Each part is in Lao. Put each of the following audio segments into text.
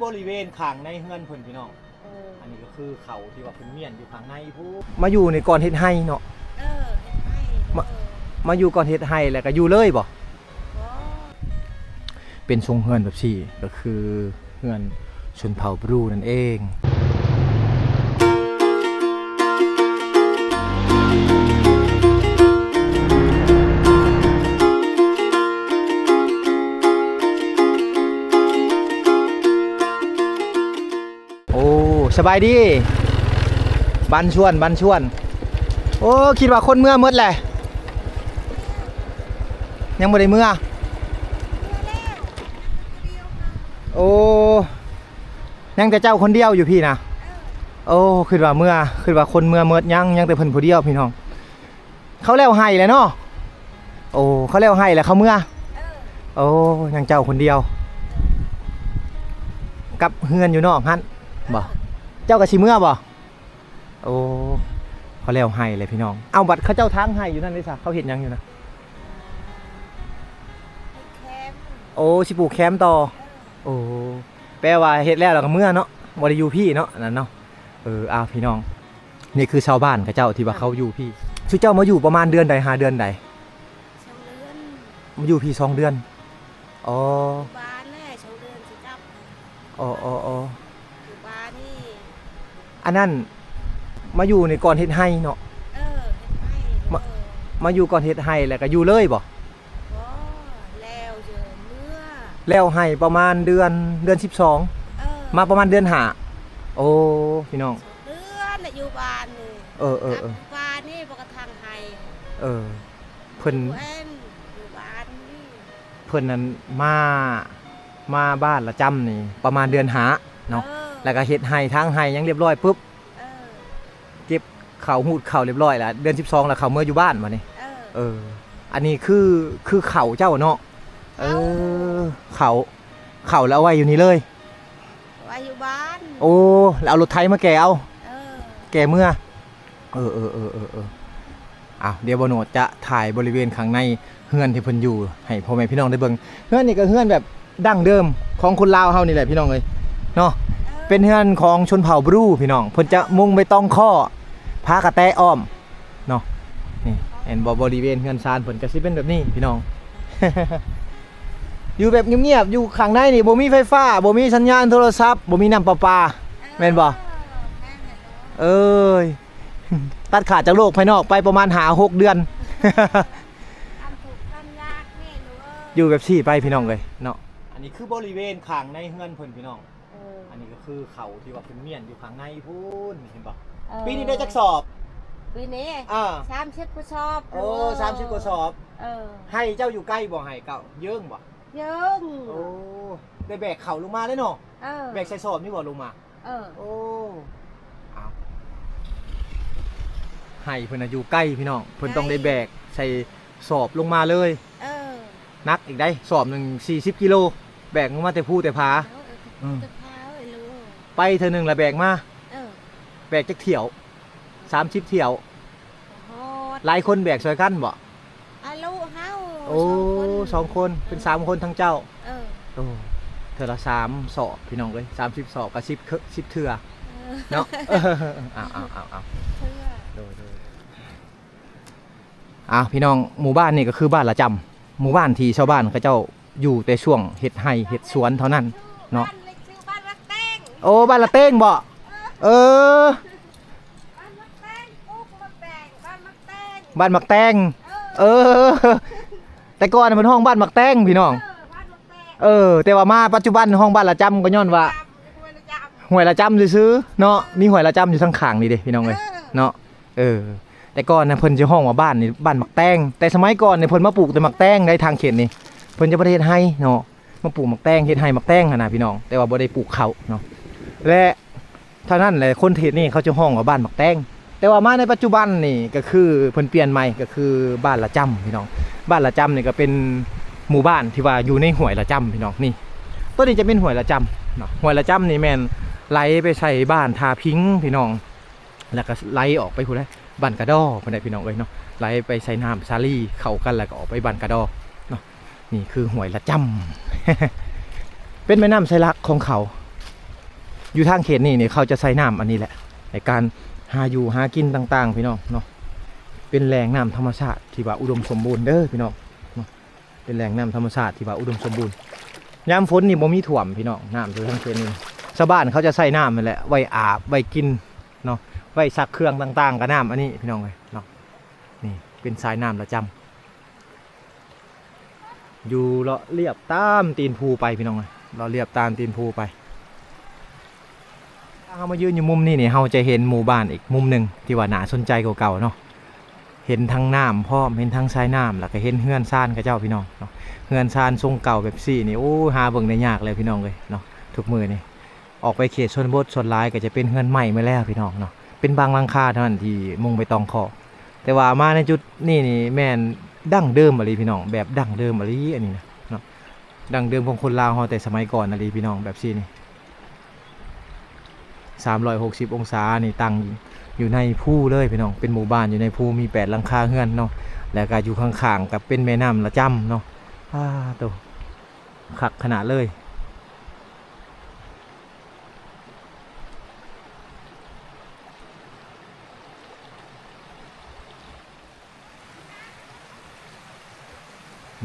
ບໍລິເວນຂ້າງໃນເຮືອນເພິ່ນພີ່ນ້ອງ. ເອີ ອັນນີ້ກໍຄືເຂົາທີ່ວ່າເພິ່ນມ້ຽນຢູ່ຂ້າງໃນພຸ້ນ. ມາຢູ່ນີ້ກ່ອນເຮັດໄຮ່ເນາະ. ເອີ ເຮັດໄຮ່. ມາ ເອີ ມາຢູ່ກ່ອນເຮັດໄຮ່ ແລ້ວກໍຢູ່ເລີຍບໍ່? ບໍ່. ເປັນຊົງເຮືອນແບບນີ້ ກໍຄືເຮືອນຊົນເຜົ່າບຣູນັ້ນເອງ. ໂອ້ ສະບາຍດີ ບານຊວນ ບານຊວນ. ໂອ້ ຄິດວ່າຄົນເມືອໝົດແຫຼະ ຍັງບໍ່ໄດ້ເມືອ. ໂອ້ ຍັງແຕ່ເຈົ້າຄົນດຽວຢູ່ພີ້ນະ. ໂອ້ ຄິດວ່າເມືອ ຄິດວ່າຄົນເມືອໝົດ ຍັງ ຍັງແຕ່ເພິ່ນຜູ້ດຽວພີ່ນ້ອງ. ເຂົາແລ້ວໄຮ່ແລ້ວເນາະ. ໂອ້ ເຂົາແລ້ວໄຮ່ແລ້ວເຂົາເມືອ. ເອີ ໂອ້ ຍັງເຈົ້າຄົນດຽວ. ກັບເຮືອນຢູ່ນອກຫັ້ນບໍ່? ເອີ ເຈົ້າກໍຊິເມືອບໍ່? ໂອ້ ເຂົາແລ້ວໄຮ່ແລ້ວພີ່ນ້ອງ. ເອົາ ບັດເຂົາເຈົ້າທາງໄຮ່ຢູ່ນັ້ນເດ້ຊະ ເຂົາເຮັດຫຍັງຢູ່ນະ? ເຮັດແຄມ. ໂອ້ ຊິປູກແຄມຕໍ່. ເອີ ໂອ້ ແປວ່າເຮັດແລ້ວ ແລ້ວກໍເມືອເນາະ ບໍ່ໄດ້ຢູ່ພີ້ເນາະ ອັນນັ້ນເນາະ. ເອີ ອ້າວ ພີ່ນ້ອງ ນີ້ຄືຊາວບ້ານເຂົາເຈົ້າທີ່ວ່າເຂົາຢູ່ພີ້. ຊຸເຈົ້າມາຢູ່ປະມານເດືອນໃດຫາເດືອນໃດ? ສອງເດືອນ. ມາຢູ່ພີ້ສອງເດືອນ. ອໍ ຢູ່ບ້ານແຫຼະ ສອງເດືອນຊິກັບ. ອໍ ອໍ ອໍ ຢູ່ບ້ານນີ້. ອັນນັ້ນ ມາຢູ່ນີ້ກ່ອນເຮັດໄຮ່ເນາະ. ເອີ ເຮັດໄຮ່. ມາ ເອີ ມາຢູ່ກ່ອນເຮັດໄຮ່ ແລ້ວກໍຢູ່ເລີຍບໍ່? ບໍ່ ແລ້ວເດີ ເມືອ ແລ້ວໄຮ່ປະມານເດືອນ ເດືອນສິບສອງ. ເອີ ມາປະມານເດືອນຫ້າ. ໂອ້ ພີ່ນ້ອງ ສອງເດືອນແລ້ວຢູ່ບ້ານນີ້. ເອີ ເອີ ເອີ ຢູ່ບ້ານນີ້ບໍ່ກະທັງໄຮ່. ເອີ ເພິ່ນ ຢູ່ແອນ ຢູ່ບ້ານນີ້ ເພິ່ນນັ້ນມາ ມາບ້ານລະຈຳນີ້ປະມານເດືອນຫ້າເນາະ. ເອີ ແລ້ວກໍເຮັດໄຮ່ ທາງໄຮ່ຍັງລຽບຮ້ອຍປຶບ. ເອີ ເກັບເຂົ້າ ຮູດເຂົ້າລຽບຮ້ອຍແລ້ວ ເດືອນສິບສອງແລ້ວເຂົ້າເມືອຢູ່ບ້ານບັດນີ້. ເອີ ເອີ ອັນນີ້ຄື ຄືເຂົ້າເຈົ້າເນາະ. ເອີ ເຂົ້າ ເຂົ້າ ເຂົ້າແລ້ວເອົາໄວ້ຢູ່ນີ້ເລີຍ. ໄວ້ຢູ່ບ້ານ. ໂອ້ ແລ້ວເອົາລົດໄຖມາແກ່ເອົາ. ເອີ ແກ່ເມືອ. ເອີ ເອີ ເອີ ເອີ ເອີ ອ້າວ ດຽວບ່າວໂນດຈະຖ່າຍບໍລິເວນຂ້າງໃນເຮືອນທີ່ເພິ່ນຢູ່ໃຫ້ພໍ່ແມ່ພີ່ນ້ອງໄດ້ເບິ່ງ. ເຮືອນນີ້ກໍເຮືອນແບບດັ້ງເດີມຂອງຄົນລາວເຮົານີ້ແຫຼະພີ່ນ້ອງເອີຍເນາະ. ເອີ ເປັນເຮືອນຂອງຊົນເຜົ່າບຣູພີ່ນ້ອງ. ເພິ່ນຈະມຸງໃບຕອງຄໍ້ ພາກະແຕອ້ອມເນາະ. ນີ້ເຫັນບໍ່ ບໍລິເວນເຮືອນຊານເພິ່ນກໍຊິເປັນແບບນີ້ພີ່ນ້ອງ. ຢູ່ແບບງຽບໆ ຢູ່ຂ້າງໃນນີ້ບໍ່ມີໄຟຟ້າ ບໍ່ມີສັນຍານໂທລະສັບ ບໍ່ມີນ້ຳປະປາ ເອີ ແມ່ນບໍ່? ເອີ ແມ່ນແຫຼະ. ເອີຍ ຕັດຂາດຈາກໂລກພາຍນອກໄປປະມານຫ້າຫົກເດືອນ. ຄວາມທຸກຄວາມຍາກນີ້ລູກເອີຍ ຢູ່ແບບຊີ້ໄປພີ່ນ້ອງເອີຍເນາະ. ອັນນີ້ຄືບໍລິເວນຂ້າງໃນເຮືອນເພິ່ນພີ່ນ້ອງ. ເອີ ອັນນີ້ກໍຄືເຂົາທີ່ວ່າເພິ່ນມ້ຽນຢູ່ຂ້າງໃນພຸ້ນ ເຫັນບໍ່? ເອີ ປີນີ້ໄດ້ຈັກສອບ? ປີນີ້ ອ່າ ສາມສິບກວ່າສອບ. ໂອ້ ສາມສິບກວ່າສອບ. ເອີ ໄຮ່ເຈົ້າຢູ່ໃກ້ບໍ່? ໄຮ່ເກົ່າເຢິງບໍ່? ເຢິງ. ໂອ້ ໄດ້ແບກເຂົ້າລົງມາເລີຍເນາະ. ເອີ ແບກໃສ່ສອບນີ້ບໍ່ລົງມາ? ເອີ ໂອ້ ອ້າວ ໄຮ່ເພິ່ນນະຢູ່ໃກ້ພີ່ນ້ອງ ເພິ່ນຕ້ອງໄດ້ແບກໃສ່ສອບລົງມາເລີຍ. ເອີ ໜັກອີກໄດ໋ ສອບໜຶ່ງສີ່ສິບກິໂລ ແບກລົງມາແຕ່ພູແຕ່ຜາ. ເອີ ອືມ ແຕ່ຜາເອີຍລູກ ໄປເທື່ອໜຶ່ງລະແບກມາ. ເອີ ແບກຈັກຖ້ຽວ? ສາມສິບຖ້ຽວ. ຮອດ ຫຼາຍຄົນແບກຊ່ອຍກັນບໍ່? ອາ ລູກເຮົາ ໂອ້ ສອງຄົນ ສອງຄົນ ເປັນສາມຄົນທັງເຈົ້າ. ເອີ ໂອ້ ເທື່ອລະສາມສອບພີ່ນ້ອງເອີຍ ສາມສິບສອບກໍສິບເທື່ອ ເອີ ເນາະ. ເອົາໆໆໆ ເທື່ອ ໂດຍໆ ອ້າວ ພີ່ນ້ອງ ໝູ່ບ້ານນີ້ກໍຄືບ້ານລະຈຳ ໝູ່ບ້ານທີ່ຊາວບ້ານເຂົາເຈົ້າຢູ່ແຕ່ຊ່ວງເຮັດໄຮ່ເຮັດສວນເທົ່ານັ້ນເນາະ. ໂອ້ ບ້ານລະແຕງບໍ? ເອີ ເອີ ບ້ານໝາກແຕງ ເອີ ແຕ່ກ່ອນເພິ່ນຮ້ອງບ້ານໝາກແຕງພີ່ນ້ອງ. ເອີ ແຕ່ວ່າມາປັດຈຸບັນຮ້ອງບ້ານລະຈຳ ກໍຍ້ອນວ່າຫ້ວຍລະຈຳຊື່ໆເນາະ ມີຫ້ວຍລະຈຳຢູ່ທາງຂ້າງນີ້ເດ້ພີ່ນ້ອງເອີຍເນາະ. ເອີ ແຕ່ກ່ອນນະເພິ່ນຊິຮ້ອງວ່າບ້ານນີ້ບ້ານໝາກແຕງ ແຕ່ສະໄໝກ່ອນນີ້ເພິ່ນມາປູກແຕ່ໝາກແຕງໃນທາງເຂດນີ້ ເພິ່ນຈະບໍ່ໄດ້ເຮັດໄຮ່ເນາະ ມາປູກໝາກແຕງ ເຮັດໄຮ່ໝາກແຕງຫັ້ນນະພີ່ນ້ອງ ແຕ່ວ່າບໍ່ໄດ້ປູກເຂົ້າເນາະ ແລະ ເທົ່ານັ້ນແຫຼະ ຄົນເຂດນີ້ເຂົາຈະຮ້ອງວ່າບ້ານໝາກແຕງ. ແຕ່ວ່າມາໃນປັດຈຸບັນນີ້ກໍຄືເພິ່ນປ່ຽນໃໝ່ ກໍຄືບ້ານລະຈຳພີ່ນ້ອງ. ບ້ານລະຈຳນີ້ກໍເປັນໝູ່ບ້ານທີ່ວ່າຢູ່ໃນຫ້ວຍລະຈຳພີ່ນ້ອງ. ນີ້ ໂຕນີ້ຈະເປັນຫ້ວຍລະຈຳເນາະ ຫ້ວຍລະຈຳນີ້ແມ່ນໄຫຼໄປໃສ່ບ້ານທ່າພິງພີ່ນ້ອງ ແລ້ວກໍໄຫຼອອກໄປພຸ້ນແຫຼະ ບ້ານກະດໍພຸ້ນແຫຼະພີ່ນ້ອງເອີຍເນາະ ໄຫຼໄປໃສ່ນ້ຳສາລີເຂົ້າກັນ ແລ້ວກໍອອກໄປບ້ານກະດໍເນາະ. ນີ້ຄືຫ້ວຍລະຈຳ ເປັນແມ່ນ້ຳສາຍຫຼັກຂອງເຂົາ ຢູ່ທາງເຂດນີ້ນີ້ ເຂົາຈະໃຊ້ນ້ຳອັນນີ້ແຫຼະ ໃນການຫາຢູ່ຫາກິນຕ່າງໆ ພີ່ນ້ອງເນາະ. ເປັນແຫຼ່ງນ້ຳທຳມະຊາດທີ່ວ່າອຸດົມສົມບູນເດີພີ່ນ້ອງເນາະ, ເປັນແຫຼ່ງນ້ຳທຳມະຊາດທີ່ວ່າອຸດົມສົມບູນ. ຍາມຝົນນີ້ບໍ່ມີຖ້ວມພີ່ນ້ອງ, ນ້ຳຢູ່ທາງເຂດນີ້ ຊາວບ້ານເຂົາຈະໃຊ້ນ້ຳນັ້ນແຫຼະ ໄວ້ອາບ ໄວ້ກິນເນາະ, ໄວ້ຊັກເຄື່ອງຕ່າງໆ ກໍນ້ຳອັນນີ້ພີ່ນ້ອງເອີຍເນາະ. ນີ້ເປັນສາຍນ້ຳລະຈຳ ຢູ່ເລາະລຽບຕາມຕີນພູໄປພີ່ນ້ອງເອີຍ, ເລາະລຽບຕາມຕີນພູໄປ. ຖ້າເຮົາມາຢືນຢູ່ມຸມນີ້ນີ້ ເຮົາຈະເຫັນໝູ່ບ້ານອີກມຸມໜຶ່ງທີ່ວ່າໜ້າສົນໃຈກວ່າເກົ່າເນາະ, ເຫັນທັງນ້ຳພ້ອມ ເຫັນທັງສາຍນ້ຳ ແລ້ວກໍເຫັນເຮືອນຊານເຂົາເຈົ້າພີ່ນ້ອງເນາະ. ເຮືອນຊານຊົງເກົ່າແບບຊີ້ນີ້ ໂອ້ຍ ຫາເບິ່ງໄດ້ຍາກແລ້ວພີ່ນ້ອງເອີຍເນາະ, ທຸກມື້ນີ້ ອອກໄປເຂດຊົນນະບົດ ສ່ວນຫຼາຍກໍຈະເປັນເຮືອນໄມ້ໝົດແລ້ວພີ່ນ້ອງເນາະ, ເປັນບາງຫຼັງຄາເທົ່ານັ້ນທີ່ມຸງໃບຕອງຄອກ. ແຕ່ວ່າມາໃນຈຸດນີ້ນີ້ແມ່ນດັ້ງເດີມອີ່ຫຼີພີ່ນ້ອງ, ແບບດັ້ງເດີມອີ່ຫຼີອັນນີ້ນະເນາະ, ດັ້ງເດີມຂອງຄົນລາວເຮົາແຕ່ສະໄໝກ່ອນອີ່ຫຼີພີ່ນ້ອງ, ແບບຊີ້ນີ້. ສາມຮ້ອຍຫົກສິບອົງສານີ້ ຕັ້ງຢູ່ໃນພູເລີຍພີ່ນ້ອງ, ເປັນໝູ່ບ້ານຢູ່ໃນພູ ມີແປດຫຼັງຄາເຮືອນເນາະ, ແລ້ວກໍຢູ່ຂ້າງໆ ກໍເປັນແມ່ນ້ຳລະຈຳເນາະ. ອ້າໂຕ ຄັກຂະໜາດເລີຍ.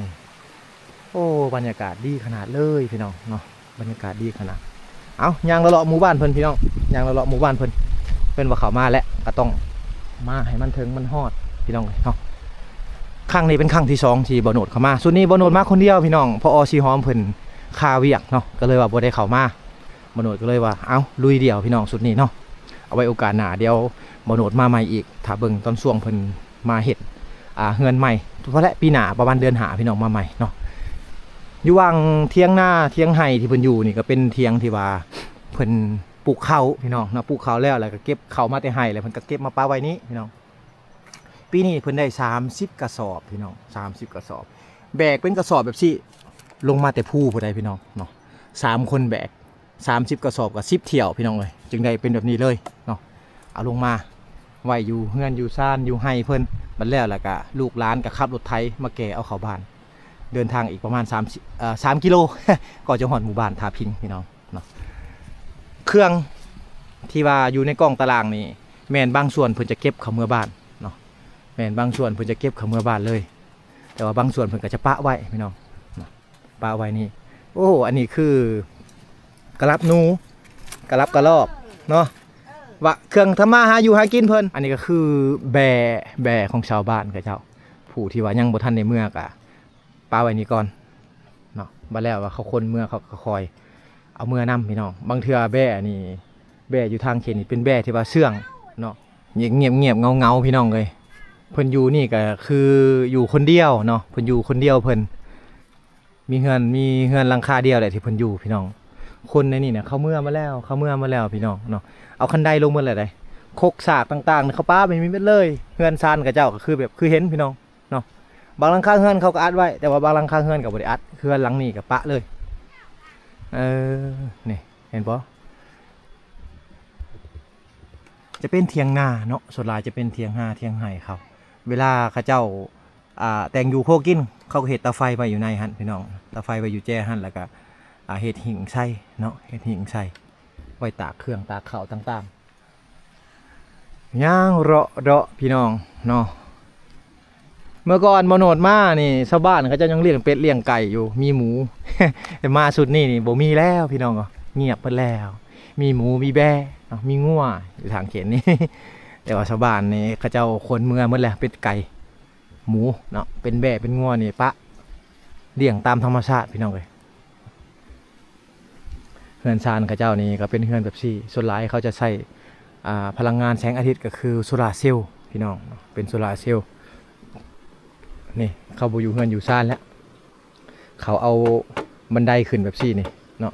ນີ້ ໂອ້ ບັນຍາກາດດີຂະໜາດເລີຍພີ່ນ້ອງເນາະ, ບັນຍາກາດດີຂະໜາດ. ເອົາ ຍ່າງເລາະໆໝູ່ບ້ານເພິ່ນພີ່ນ້ອງ, ຍ່າງເລາະໆໝູ່ບ້ານເພິ່ນ. ເພິ່ນວ່າເຂົ້າມາແລ້ວ ກໍຕ້ອງມາໃຫ້ມັນເຖິງມັນຮອດພີ່ນ້ອງເອີຍເນາະ. ຄັ້ງນີ້ເປັນຄັ້ງທີສອງທີ່ບ່າວໂນດເຂົ້າມາ, ຊຸດນີ້ບ່າວໂນດມາຄົນດຽວພີ່ນ້ອງ, ພໍອອສີຫອມເພິ່ນຄາວຽກເນາະ ກໍເລີຍວ່າບໍ່ໄດ້ເຂົ້າມາ. ບ່າວໂນດກໍເລີຍວ່າ ເອົ້າ ລຸຍດ່ຽວພີ່ນ້ອງ ຊຸດນີ້ເນາະ, ເອົາໄວ້ໂອກາດໜ້າ ດຽວບ່າວໂນດມາໃໝ່ອີກ. ຖ້າເບິ່ງຕອນຊ່ວງເພິ່ນມາເຮັດ ອ່າ ເຮືອນໃໝ່ ພໍແຫຼະ ປີໜ້າປະມານເດືອນຫ້າພີ່ນ້ອງມາໃໝ່ເນາະ. ຢູ່ຫວ່າງຖຽງນາຖຽງໄຮ່ທີ່ເພິ່ນຢູ່ນີ້ ກໍເປັນຖຽງທີ່ວ່າເພິ່ນປູກເຂົ້າພີ່ນ້ອງເນາະ, ປູກເຂົ້າແລ້ວ ແລ້ວກໍເກັບເຂົ້າມາແຕ່ໄຮ່ ແລ້ວເພິ່ນກໍເກັບມາປະໄວ້ນີ້ພີ່ນ້ອງ. ປີນີ້ເພິ່ນໄດ້ສາມສິບກະສອບພີ່ນ້ອງ, ສາມສິບກະສອບ, ແບກເປັນກະສອບແບບຊີ້ ລົງມາແຕ່ພູພຸ້ນໃດ໋ພີ່ນ້ອງເນາະ, ສາມຄົນແບກ ສາມສິບກະສອບ ກໍສິບຖ້ຽວພີ່ນ້ອງເອີຍ, ຈຶ່ງໄດ້ເປັນແບບນີ້ເລີຍເນາະ. ເອົາລົງມາໄວ້ຢູ່ເຮືອນຢູ່ຊານຢູ່ໄຮ່ເພິ່ນ, ບັດແລ້ວ ແລ້ວກໍລູກຫຼານກໍຂັບລົດໄຖມາແກ່ເອົາເຂົ້າບ້ານ. ເດີນທາງອີກປະມານສາມ ເອີ ສາມກິໂລ ກໍຈະຮອດໝູ່ບ້ານທ່າພິງພີ່ນ້ອງເນາະ. ເຄື່ອງທີ່ວ່າຢູ່ໃນກ້ອງຕາລາງນີ້ ແມ່ນບາງສ່ວນເພິ່ນຈະເກັບເຂົ້າເມືອບ້ານເນາະ, ແມ່ນບາງສ່ວນເພິ່ນຈະເກັບເຂົ້າເມືອບ້ານເລີຍ, ແຕ່ວ່າບາງສ່ວນເພິ່ນກໍຈະປະໄວ້ພີ່ນ້ອງເນາະ. ປະໄວ້ນີ້. ໂອ້ ອັນນີ້ຄືກະລັບໜູ ກະລັບກະລອກເນາະ, ວ່າເຄື່ອງທຳມາຫາຢູ່ຫາກິນເພິ່ນ. ອັນນີ້ກໍຄືແບ້ ແບ້ຂອງຊາວບ້ານເຂົາເຈົ້າ, ຜູ້ທີ່ວ່າຍັງບໍ່ທັນໄດ້ເມືອກໍປະໄວ້ນີ້ກ່ອນເນາະ, ບັດແລ້ວວ່າເຂົາຄົນເມືອ ເຂົາກໍຄ່ອຍເອົາເມືອນຳພີ່ນ້ອງ. ບາງເທື່ອແບ້ນີ້ ແບ້ຢູ່ທາງເຂດນີ້ເປັນແບ້ທີ່ວ່າເຊື່ອງເນາະ, ງຽບໆເຫງົາໆ ພີ່ນ້ອງເອີຍ. ເພິ່ນຢູ່ນີ້ກໍຄືຢູ່ຄົນດຽວເນາະ, ເພິ່ນຢູ່ຄົນດຽວເພິ່ນ ມີເຮືອນ ມີເຮືອນຫຼັງຄາດຽວແຫຼະທີ່ເພິ່ນຢູ່ພີ່ນ້ອງ. ຄົນໃນນີ້ນະ ເຂົາເມືອໝົດແລ້ວ ເຂົາເມືອໝົດແລ້ວພີ່ນ້ອງເນາະ, ເອົາຄັນໄດລົງໝົດແລ້ວເດ້. ຄົກສາກຕ່າງໆ ເຂົາປະໄປໝົດເລີຍ, ເຮືອນຊານເຂົາເຈົ້າກໍຄືແບບ ຄືເຫັນພີ່ນ້ອງເນາະ. ບາງຫຼັງຄາເຮືອນເຂົາກໍອັດໄວ້, ແຕ່ວ່າບາງຫຼັງຄາເຮືອນກໍບໍ່ໄດ້ອັດ, ເຮືອນຫຼັງນີ້ກໍປະເລີຍ. ເອີ ນີ້ເຫັນບໍ່? ຈະເປັນຖຽງນາເນາະ, ສ່ວນຫຼາຍຈະເປັນຖຽງນາຖຽງໄຮ່ເຂົາ. ເວລາເຂົາເຈົ້າ ອ່າ ແຕ່ງຢູ່ຄົວກິນ ເຂົາກໍເຮັດເຕົາໄຟໄວ້ຢູ່ໃນຫັ້ນພີ່ນ້ອງ, ເຕົາໄຟໄວ້ຢູ່ແຈຫັ້ນ, ແລ້ວກໍ ອ່າ ເຮັດຫິ້ງໃສ່ເນາະ, ເຮັດຫິ້ງໃສ່ໄວ້ຕາກເຄື່ອງຕາກເຂົ້າຕ່າງໆ. ຍ່າງເລາະໆ ພີ່ນ້ອງເນາະ. ເມື່ອກ່ອນບໍ່ໂນດມານີ້ ຊາວບ້ານເຂົາເຈົ້າຍັງລ້ຽງເປັດລ້ຽງໄກ່ຢູ່ ມີໝູ, ແຕ່ມາຊຸດນີ້ນີ້ບໍ່ມີແລ້ວພີ່ນ້ອງ, ງຽບເບິດແລ້ວ. ມີໝູ ມີແບ້ເນາະ, ມີງົວຢູ່ທາງເຂດນີ້, ແຕ່ວ່າຊາວບ້ານນີ້ເຂົາເຈົ້າຂົນເມືອໝົດແລ້ວ, ເປັດໄກ່ ໝູເນາະ, ເປັນແບ້ເປັນງົວນີ້ປະລ້ຽງຕາມທຳມະຊາດພີ່ນ້ອງເອີຍ. ເຮືອນຊານເຂົາເຈົ້ານີ້ກໍເປັນເຮືອນແບບຊີ້, ສ່ວນຫຼາຍເຂົາຈະໃຊ້ ອ່າ ພະລັງງານແສງອາທິດ ກໍຄືໂຊລາເຊວພີ່ນ້ອງ, ເປັນໂຊລາເຊວ. ນີ້ເຂົາບໍ່ຢູ່ເຮືອນຢູ່ຊານແລ້ວ, ເຂົາເອົາບັນໄດຂຶ້ນແບບຊີ້ນີ້ເນາະ,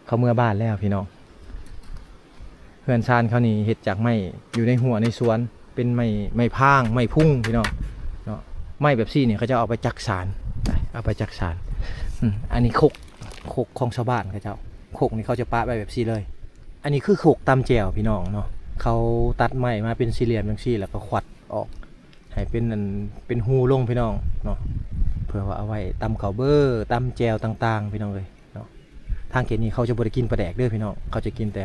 ເຂົາເມືອບ້ານແລ້ວພີ່ນ້ອງ. ເຮືອນຊານເຂົານີ້ເຮັດຈາກໄມ້ ຢູ່ໃນຮົ້ວໃນສວນ, ເປັນໄມ້ ໄມ້ພາງ ໄມ້ພຸງພີ່ນ້ອງເນາະ. ໄມ້ແບບຊີ້ນີ້ເຂົາເຈົ້າເອົາໄປຈັກສານ, ເອົາໄປຈັກສານ. ອືມ ອັນນີ້ຄົກ ຄົກຂອງຊາວບ້ານເຂົາເຈົ້າ, ຄົກນີ້ເຂົາຈະປະໄວ້ແບບຊີ້ເລີຍ. ອັນນີ້ຄືຄົກຕຳແຈ່ວພີ່ນ້ອງເນາະ, ເຂົາຕັດໄມ້ມາເປັນສີ່ຫຼ່ຽມຈັ່ງຊີ້ ແລ້ວກໍຂວັດອອກ ໃຫ້ເປັນອັນ ເປັນຮູລົງພີ່ນ້ອງເນາະ, ເພື່ອວ່າເອົາໄວ້ຕຳເຂົ້າເບີ ຕຳແຈ່ວຕ່າງໆ ພີ່ນ້ອງເອີຍເນາະ. ທາງເຂດນີ້ເຂົາຈະບໍ່ໄດ້ກິນປາແດກເດີພີ່ນ້ອງ, ເຂົາຈະກິນແຕ່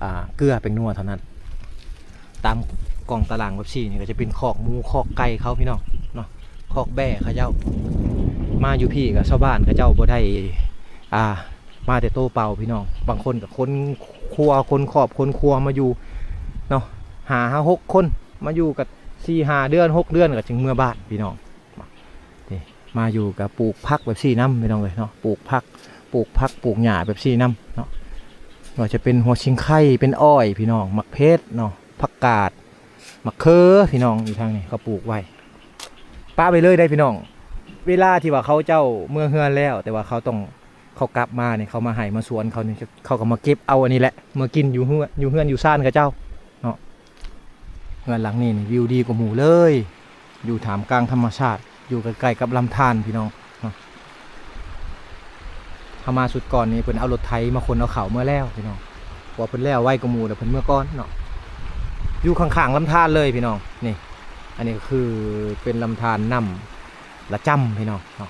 ອ່າ ເກືອແປ້ງນົວເທົ່ານັ້ນ. ຕາມກ້ອງຕາລາງແບບຊີ້ນີ້ກໍຈະເປັນຄອກໝູຄອກໄກ່ເຂົາພີ່ນ້ອງເນາະ, ຄອກແບ້ເຂົາເຈົ້າ. ມາຢູ່ພີ້ກໍຊາວບ້ານເຂົາເຈົ້າບໍ່ໄດ້ ອ່າ ມາແຕ່ໂຕເປົ່າພີ່ນ້ອງ, ບາງຄົນກໍຂົນຄົວ ຂົນຄອບຂົນຄົວມາຢູ່ເນາະ, ຫ້າ ຫົກຄົນ ມາຢູ່ກໍສີ່ຫ້າເດືອນ ຫົກເດືອນກໍຈຶ່ງເມືອບ້ານພີ່ນ້ອງ. ນີ້ ມາຢູ່ກໍປູກຜັກແບບຊີ້ນຳພີ່ນ້ອງເອີຍເນາະ, ປູກຜັກ ປູກຜັກປູກຫຍ້າແບບຊີ້ນຳເນາະ, ວ່າຈະເປັນຫົວຊິງໄຄ ເປັນອ້ອຍພີ່ນ້ອງ, ໝາກເຜັດເນາະ, ຜັກກາດ ໝາກເຂີພີ່ນ້ອງ, ຢູ່ທາງນີ້ເຂົາປູກໄວ້ ປະໄວ້ເລີຍໄດ໋ພີ່ນ້ອງ. ເວລາທີ່ວ່າເຂົາເຈົ້າເມືອເຮືອນແລ້ວ ແຕ່ວ່າເຂົາຕ້ອງ ເຂົາກັບມານີ້ ເຂົາມາໄຮ່ມາສວນເຂົານີ້ ເຂົາກໍມາເກັບເອົາອັນນີ້ແຫຼະ ມາກິນຢູ່ເຮືອນ ຢູ່ເຮືອນຢູ່ຊານເຂົາເຈົ້າເນາະ. ເຮືອນຫຼັງນີ້ນີ້ວິວດີກວ່າໝູ່ເລີຍ, ຢູ່ທ່າມກາງທຳມະຊາດ ຢູ່ໃກ້ໆກັບລຳທານພີ່ນ້ອງເນາະ. ເຮົາມາຊຸດກ່ອນນີ້ເພິ່ນເອົາລົດໄຖມາຂົນເອົາເຂົ້າເມືອແລ້ວພີ່ນ້ອງ, ເພາະວ່າເພິ່ນແລ້ວໄວກວ່າໝູ່ ແລ້ວເພິ່ນເມືອກ່ອນເນາະ. ຢູ່ຂ້າງໆລຳທານເລີຍພີ່ນ້ອງ. ນີ້ ອັນນີ້ກໍຄືເປັນລຳທານນ້ຳລະຈຳພີ່ນ້ອງເນາະ,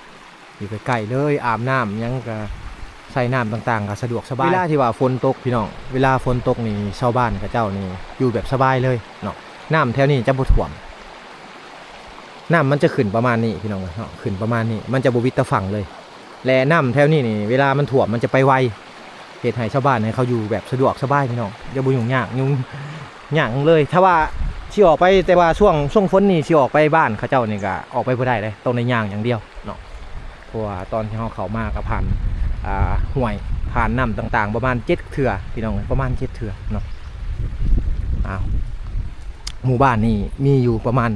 ຢູ່ໃກ້ໆເລີຍ, ອາບນ້ຳຫຍັງກໍໃສ່ນ້ຳຕ່າງໆກໍສະດວກສະບາຍ. ເວລາທີ່ວ່າຝົນຕົກພີ່ນ້ອງ, ເວລາຝົນຕົກນີ້ຊາວບ້ານເຂົາເຈົ້ານີ້ຢູ່ແບບສະບາຍເລີຍເນາະ. ນ້ຳແຖວນີ້ຈະບໍ່ຖ້ວມ, ນ້ຳມັນຈະຂຶ້ນປະມານນີ້ພີ່ນ້ອງເອີຍເນາະ, ຂຶ້ນປະມານນີ້ ມັນຈະບໍ່ວິດຕາຝັ່ງເລີຍ. ແລະນ້ຳແຖວນີ້ນີ້ ເວລາມັນຖ້ວມມັນຈະໄປໄວ, ເຮັດໃຫ້ຊາວບ້ານໃຫ້ເຂົາຢູ່ແບບສະດວກສະບາຍພີ່ນ້ອງ, ຈະບໍ່ຫຍຸ້ງຍາກຫຍຸ້ງ ຫຍັງເລີຍ. ຖ້າວ່າຊິອອກໄປ ແຕ່ວ່າຊ່ວງ ຊ່ວງຝົນນີ້ຊິອອກໄປບ້ານເຂົາເຈົ້ານີ້ກໍອອກໄປບໍ່ໄດ້ເດ້, ຕ້ອງໄດ້ຍ່າງຢ່າງດຽວເນາະ. ເພາະວ່າຕອນທີ່ເຮົາເຂົ້າມາກໍຜ່ານ ອ່າ ຫ້ວຍ ຜ່ານນ້ຳຕ່າງໆ ປະມານເຈັດເທື່ອພີ່ນ້ອງເອີຍ, ປະມານເຈັດເທື່ອເນາະ. ອ້າວ ໝູ່ບ້ານນີ້ມີຢູ່ປະມານ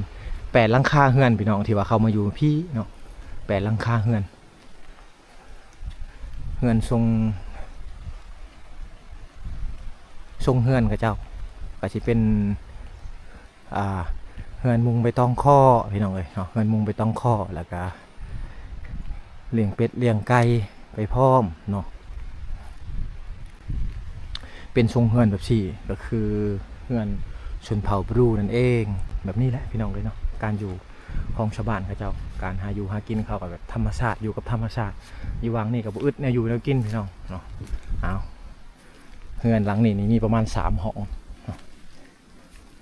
ແປດຫຼັງຄາເຮືອນພີ່ນ້ອງ ທີ່ວ່າເຂົ້າມາຢູ່ພີ້ເນາະ, ແປດຫຼັງຄາເຮືອນ. ເຮືອນຊົງ ຊົງເຮືອນເຂົາເຈົ້າກໍຊິເປັນ ອ່າ ເຮືອນມຸງໃບຕອງຄໍ້ພີ່ນ້ອງເອີຍເນາະ, ເຮືອນມຸງໃບຕອງຄໍ້ ແລ້ວກະລ້ຽງເປັດລ້ຽງໄກ່ໄປພ້ອມເນາະ. ເປັນຊົງເຮືອນແບບຊີ້ ກໍຄືເຮືອນຊົນເຜົ່າບຣູນັ້ນເອງ. ແບບນີ້ແຫຼະພີ່ນ້ອງເອີຍເນາະ, ການຢູ່ຂອງຊາວບ້ານເຂົາເຈົ້າ, ການຫາຢູ່ຫາກິນເຂົາກໍແບບທຳມະຊາດ, ຢູ່ກັບທຳມະຊາດ. ຢູ່ຫວ່າງນີ້ກໍບໍ່ອຶດແນວຢູ່ແນວກິນພີ່ນ້ອງເນາະ. ອ້າວ ເຮືອນຫຼັງນີ້ນີ້ມີປະມານສາມຫ້ອງເນາະ.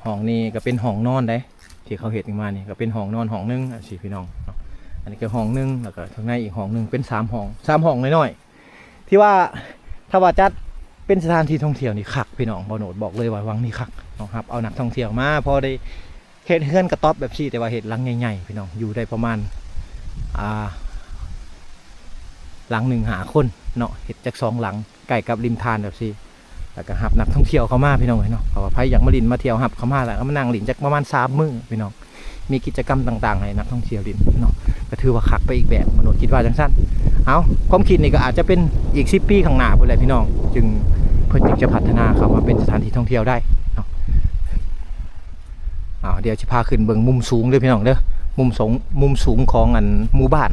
ຫ້ອງນີ້ກໍເປັນຫ້ອງນອນເດ້ ທີ່ເຂົາເຮັດມານີ້ ກໍເປັນຫ້ອງນອນຫ້ອງໜຶ່ງຈັ່ງຊີ້ພີ່ນ້ອງເນາະ. ອັນນີ້ກໍຫ້ອງໜຶ່ງ ແລ້ວກໍທາງໃນອີກຫ້ອງໜຶ່ງ ເປັນສາມຫ້ອງ, ສາມຫ້ອງນ້ອຍໆ ທີ່ວ່າ ຖ້າວ່າຈັດເປັນສະຖານທີ່ທ່ອງທ່ຽວນີ້ຄັກພີ່ນ້ອງ. ບ່າວໂນດບອກເລີຍວ່າວັງນີ້ຄັກເນາະ, ຮັບເອົານັກທ່ອງທ່ຽວມາ ພໍໄດ້ເຮັດເຮືອນກະຕ໊ອບແບບຊີ້ ແຕ່ວ່າເຮັດຫຼັງໃຫຍ່ໆ ພີ່ນ້ອງ, ຢູ່ໄດ້ປະມານ ອ່າ ຫຼັງໜຶ່ງຫ້າຄົນເນາະ, ເຮັດຈັກສອງຫຼັງ ໃກ້ກັບລິມທານແບບຊີ້ ແລ້ວກໍຮັບນັກທ່ອງທ່ຽວເຂົ້າມາພີ່ນ້ອງເອີຍເນາະ. ເພາະວ່າໃຜຢາກມາຫຼິ້ນມາທ່ຽວ ຮັບເຂົ້າມາ ແລ້ວກໍມານັ່ງຫຼິ້ນຈັກປະມານສາມມື້ພີ່ນ້ອງ, ມີກິດຈະກຳຕ່າງໆໃຫ້ນັກທ່ອງທ່ຽວຫຼິ້ນເນາະ, ກໍຖືວ່າຄັກໄປອີກແບບ, ມະນຸດຄິດວ່າຈັ່ງຊັ້ນ. ເອົາ ຄວາມຄິດນີ້ກໍອາດຈະເປັນອີກສິບປີຂ້າງໜ້າພຸ້ນແຫຼະພີ່ນ້ອງ, ຈຶ່ງ ເພິ່ນຈຶ່ງຈະພັດທະນາເຂົ້າມາເປັນສະຖານທີ່ທ່ອງທ່ຽວໄດ້ເນາະ. ເອົາ ດຽວຊິພາຂຶ້ນເບິ່ງມຸມສູງເດີພີ່ນ້ອງເດີ, ມຸມສູງ ມຸມສູງຂອງອັນໝູ່ບ້ານ.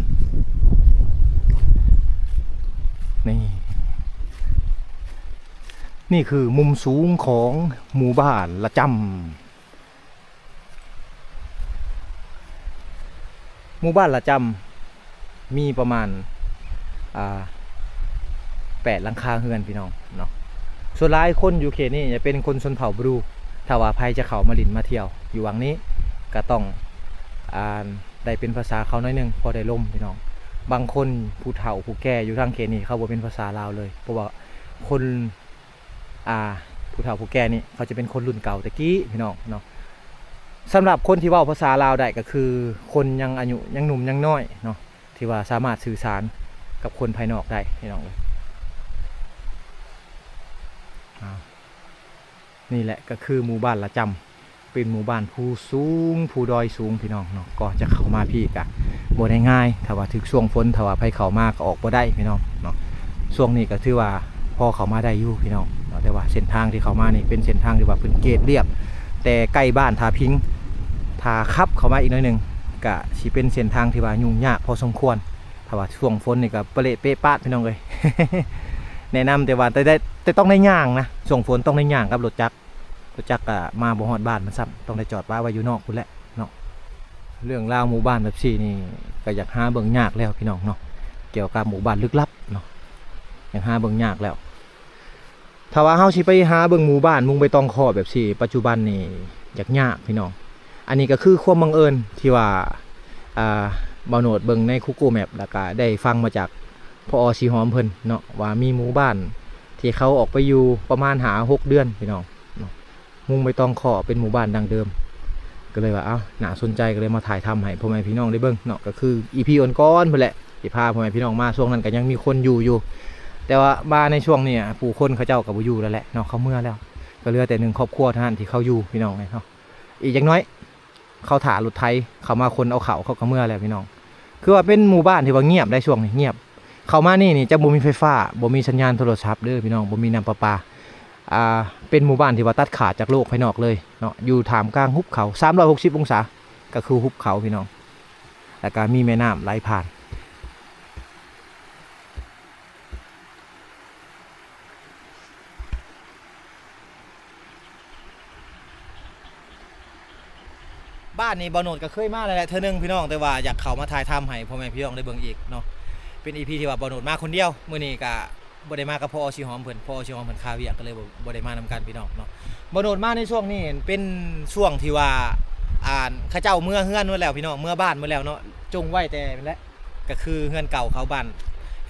ນີ້ ນີ້ຄືມຸມສູງຂອງໝູ່ບ້ານລະຈຳ. ໝູ່ບ້ານລະຈຳມີປະມານ ອ່າ ແປດຫຼັງຄາເຮືອນພີ່ນ້ອງເນາະ. ສ່ວນຫຼາຍຄົນຢູ່ເຂດນີ້ຈະເປັນຄົນຊົນເຜົ່າບຣູ. ຖ້າວ່າໃຜຈະເຂົ້າມາຫຼິ້ນມາທ່ຽວຢູ່ຫວ່າງນີ້ ກໍຕ້ອງ ອ່າ ໄດ້ເປັນພາສາເຂົາໜ້ອຍໜຶ່ງ ພໍໄດ້ລົມພີ່ນ້ອງ. ບາງຄົນຜູ້ເຖົ້າຜູ້ແກ່ຢູ່ທາງເຂດນີ້ ເຂົາບໍ່ເປັນພາສາລາວເລີຍ, ເພາະວ່າຄົນ ອ່າ ຜູ້ເຖົ້າຜູ້ແກ່ນີ້ ເຂົາຈະເປັນຄົນລຸ້ນເກົ່າແຕ່ກີ້ພີ່ນ້ອງເນາະ. ສຳລັບຄົນທີ່ເວົ້າພາສາລາວໄດ້ ກໍຄືຄົນຍັງອາຍຸຍັງໜຸ່ມຍັງນ້ອຍເນາະ, ທີ່ວ່າສາມາດສື່ສານກັບຄົນພາຍນອກໄດ້ພີ່ນ້ອງເອີຍ. ອ່າ ນີ້ແຫຼະກໍຄືໝູ່ບ້ານລະຈຳ, ເປັນໝູ່ບ້ານພູສູງ ພູດອຍສູງພີ່ນ້ອງເນາະ. ກໍຈະເຂົ້າມາພີ້ກະບໍ່ໄດ້ງ່າຍ, ຖ້າວ່າຖືກຊ່ວງຝົນ ຖ້າວ່າໃຜເຂົ້າມາກໍອອກບໍ່ໄດ້ພີ່ນ້ອງເນາະ. ຊ່ວງນີ້ກໍຖືວ່າພໍເຂົ້າມາໄດ້ຢູ່ພີ່ນ້ອງເນາະ, ແຕ່ວ່າເສັ້ນທາງທີ່ເຂົ້າມານີ້ເປັນເສັ້ນທາງທີ່ວ່າເພິ່ນເກດລຽບ ແຕ່ໃກ້ບ້ານທ່າພິງ. ຖ້າຂັບເຂົ້າມາອີກໜ້ອຍໜຶ່ງ ກະຊິເປັນເສັ້ນທາງທີ່ວ່າຫຍຸ້ງຍາກພໍສົມຄວນ. ຖ້າວ່າຊ່ວງຝົນນີ້ກໍປະເລະເປະປາດພີ່ນ້ອງເອີຍ. ແນະນຳແຕ່ວ່າ ແຕ່ ແຕ່ ແຕ່ຕ້ອງໄດ້ຍ່າງນະ, ຊ່ວງຝົນຕ້ອງໄດ້ຍ່າງກັບລົດຈັກ. ລົດຈັກກໍມາບໍ່ຮອດບ້ານມັນຊ້ຳ, ຕ້ອງໄດ້ຈອດປະໄວ້ຢູ່ນອກພຸ້ນແຫຼະເນາະ. ເລື່ອງລາວໝູ່ບ້ານແບບຊີ້ນີ້ ກໍຢາກຫາເບິ່ງຍາກແລ້ວພີ່ນ້ອງເນາະ, ກ່ຽວກັບໝູ່ບ້ານລຶກລັບເນາະ. ຍັງຫາເບິ່ງຍາກແລ້ວ. ຖ້າວ່າເຮົາຊິໄປຫາເບິ່ງໝູ່ບ້ານມຸງໃບຕອງຄໍ້ແບບຊີ້ ປັດຈຸບັນນີ້ຢາກຍາກພີ່ນ້ອງ. ອັນນີ້ກໍຄືຄວາມບັງເອີນທີ່ວ່າ ອ່າ ບ່າວໂນດເບິ່ງໃນ Google Map ແລ້ວກໍໄດ້ຟັງມາຈາກ ພອ ສີຫອມເພິ່ນເນາະ ວ່າມີໝູ່ບ້ານທີ່ເຂົາອອກໄປຢູ່ປະມານຫ້າຫົກເດືອນພີ່ນ້ອງເນາະ ມຸງໃບຕອງຄໍ້ເປັນໝູ່ບ້ານດັ້ງເດີມ. ກໍເລີຍວ່າ ເອົ້າ ໜ້າສົນໃຈ ກໍເລີຍມາຖ່າຍທຳໃຫ້ພໍ່ແມ່ພີ່ນ້ອງໄດ້ເບິ່ງເນາະ. ກໍຄືອີພີກ່ອນໆພຸ້ນແຫຼະ ທີ່ພາພໍ່ແມ່ພີ່ນ້ອງມາ ຊ່ວງນັ້ນກໍຍັງມີຄົນຢູ່ຢູ່ ແຕ່ວ່າມາໃນຊ່ວງນີ້ ຜູ້ຄົນເຂົາເຈົ້າກໍບໍ່ຢູ່ແລ້ວແຫຼະເນາະ ເຂົາເມືອແລ້ວ. ກໍເຫຼືອແຕ່ໜຶ່ງຄອບຄົວເທົ່ານັ້ນທີ່ເຂົາຢູ່ພີ່ນ້ອງເອີຍເນາະ. ອີກຈັກໜ້ອຍ ເຂົາຖ້າລົດໄຖເຂົາມາຂົນເອົາເຂົ້າ ເຂົາກໍເມືອແລ້ວພີ່ນ້ອງ. ຄືວ່າເປັນໝູ່ບ້ານທີ່ວ່າງຽບໄດ໋ ຊ່ວງນີ້ງຽບ. ເຂົ້າມານີ້ນີ້ຈະບໍ່ມີໄຟຟ້າ ບໍ່ມີສັນຍານໂທລະສັບເດີພີ່ນ້ອງ ບໍ່ມີນ້ຳປະປາ. ອ່າ ເປັນໝູ່ບ້ານທີ່ວ່າຕັດຂາດຈາກໂລກພາຍນອກເລີຍເນາະ ຢູ່ທ່າມກາງຫຸບເຂົາ ສາມຮ້ອຍຫົກສິບອົງສາ ກໍຄືຫຸບເຂົາພີ່ນ້ອງ ແລ້ວກໍມີແມ່ນ້ຳໄຫຼຜ່ານ. ບ້ານນີ້ບ່າວໂນດກໍເຄີຍມາແລ້ວແຫຼະເທື່ອໜຶ່ງພີ່ນ້ອງ ແຕ່ວ່າຢາກເຂົ້າມາຖ່າຍທຳໃຫ້ພໍ່ແມ່ພີ່ນ້ອງໄດ້ເບິ່ງອີກເນາະ. ເປັນອີພີທີ່ວ່າບ່າວໂນດມາຄົນດຽວ ມື້ນີ້ກໍບໍ່ໄດ້ມາກັບ ພອ ສີຫອມເພິ່ນ ພອ ສີຫອມເພິ່ນຄາວຽກ ກໍເລີຍບໍ່ ບໍ່ໄດ້ມານຳກັນພີ່ນ້ອງເນາະ. ບ່າວໂນດມາໃນຊ່ວງນີ້ເປັນຊ່ວງທີ່ວ່າ ອ່າ ເຂົາເຈົ້າເມືອເຮືອນໝົດແລ້ວພີ່ນ້ອງ ເມືອບ້ານໝົດແລ້ວເນາະ ຈົ່ງໄວ້ແຕ່ນັ້ນແຫຼະ ກໍຄືເຮືອນເກົ່າເຂົາ ບ້ານ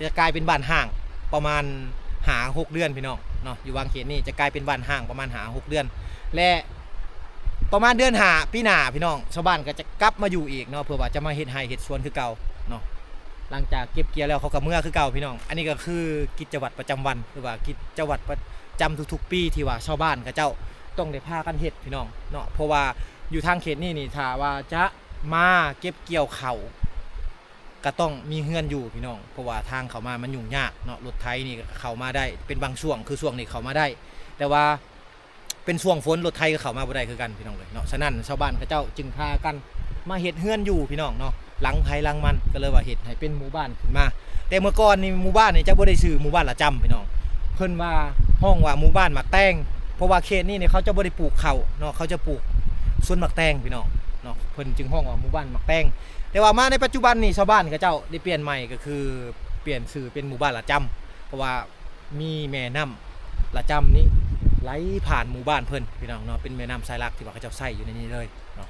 ຈະກາຍເປັນບ້ານຮ້າງປະມານຫ້າຫົກເດືອນພີ່ນ້ອງເນາະ. ຢູ່ຫວ່າງເຂດນີ້ຈະກາຍເປັນບ້ານຮ້າງປະມານຫ້າຫົກເດືອນ ແລະ ປະມານເດືອນຫ້າປີໜ້າພີ່ນ້ອງ ຊາວບ້ານກໍຈະກັບມາຢູ່ອີກເນາະ ເພື່ອວ່າຈະມາເຮັດໄຮ່ເຮັດສວນຄືເກົ່າເນາະ. ຫຼັງຈາກເກັບກ່ຽວແລ້ວເຂົາກໍເມືອຄືເກົ່າພີ່ນ້ອງ. ອັນນີ້ກໍຄືກິດຈະວັດປະຈຳວັນ ຫຼືວ່າກິດຈະວັດປະຈຳທຸກໆປີ ທີ່ວ່າຊາວບ້ານເຂົາເຈົ້າຕ້ອງໄດ້ພາກັນເຮັດພີ່ນ້ອງເນາະ. ເພາະວ່າຢູ່ທາງເຂດນີ້ນີ້ ຖ້າວ່າຈະມາເກັບກ່ຽວເຂົ້າ ກໍຕ້ອງມີເຮືອນຢູ່ພີ່ນ້ອງ ເພາະວ່າທາງເຂົ້າມາມັນຫຍຸ້ງຍາກເນາະ. ລົດໄຖນີ້ກໍເຂົ້າມາໄດ້ເປັນບາງຊ່ວງ ຄືຊ່ວງນີ້ເຂົ້າມາໄດ້ ແຕ່ວ່າເປັນຊ່ວງຝົນລົດໄຖກໍເຂົ້າມາບໍ່ໄດ້ຄືກັນພີ່ນ້ອງເອີຍເນາະ. ສະນັ້ນຊາວບ້ານເຂົາເຈົ້າຈຶ່ງພາກັນມາເຮັດເຮືອນຢູ່ພີ່ນ້ອງເນາະ ຫຼັງໃຜຫຼັງມັນ ກໍເລີຍວ່າເຮັດໃຫ້ເປັນໝູ່ບ້ານຂຶ້ນມາ. ແຕ່ເມື່ອກ່ອນນີ້ໝູ່ບ້ານນີ້ຈະບໍ່ໄດ້ຊື່ໝູ່ບ້ານລະຈຳພີ່ນ້ອງ ເພິ່ນວ່າ ຮ້ອງວ່າໝູ່ບ້ານໝາກແຕງ ເພາະວ່າເຂດນີ້ນີ້ເຂົາຈະບໍ່ໄດ້ປູກເຂົ້າເນາະ ເຂົາຈະປູກສວນໝາກແຕງພີ່ນ້ອງເນາະ ເພິ່ນຈຶ່ງຮ້ອງວ່າໝູ່ບ້ານໝາກແຕງ. ແຕ່ວ່າມາໃນປັດຈຸບັນນີ້ ຊາວບ້ານເຂົາເຈົ້າໄດ້ປ່ຽນໃໝ່ ກໍຄືປ່ຽນຊື່ເປັນໝູ່ບ້ານລະຈຳ ເພາະວ່າມີແມ່ນ້ຳລະຈຳນີ້ໄຫຼຜ່ານໝູ່ບ້ານເພິ່ນພີ່ນ້ອງເນາະ ເປັນແມ່ນ້ຳສາຍຫຼັກທີ່ວ່າເຂົາເຈົ້າໃຊ້ຢູ່ໃນນີ້ເລີຍເນາະ.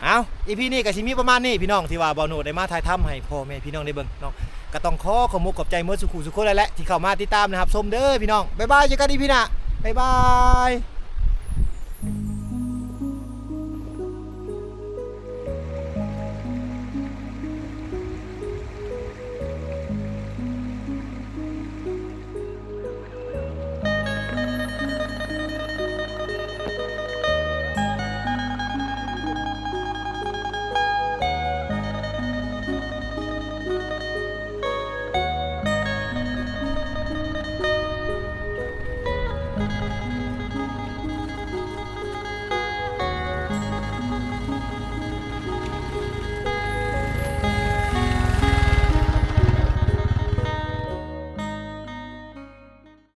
ເອົ້າ ອີພີນີ້ກໍຊິມີປະມານນີ້ພີ່ນ້ອງ ທີ່ວ່າບ່າວໂນດໄດ້ມາຖ່າຍທຳໃຫ້ພໍ່ແມ່ພີ່ນ້ອງໄດ້ເບິ່ງເນາະ. ກໍຕ້ອງຂໍຂອບອົກຂອບໃຈໝົດສູ່ຄູ່ສູ່ຄົນແຫຼະ ທີ່ເຂົ້າມາຕິດຕາມ ແລະ ຮັບຊົມເດີພີ່ນ້ອງ. ບາຍບາຍ ເຈີກັນອີພີໜ້າ ບາຍບາຍ.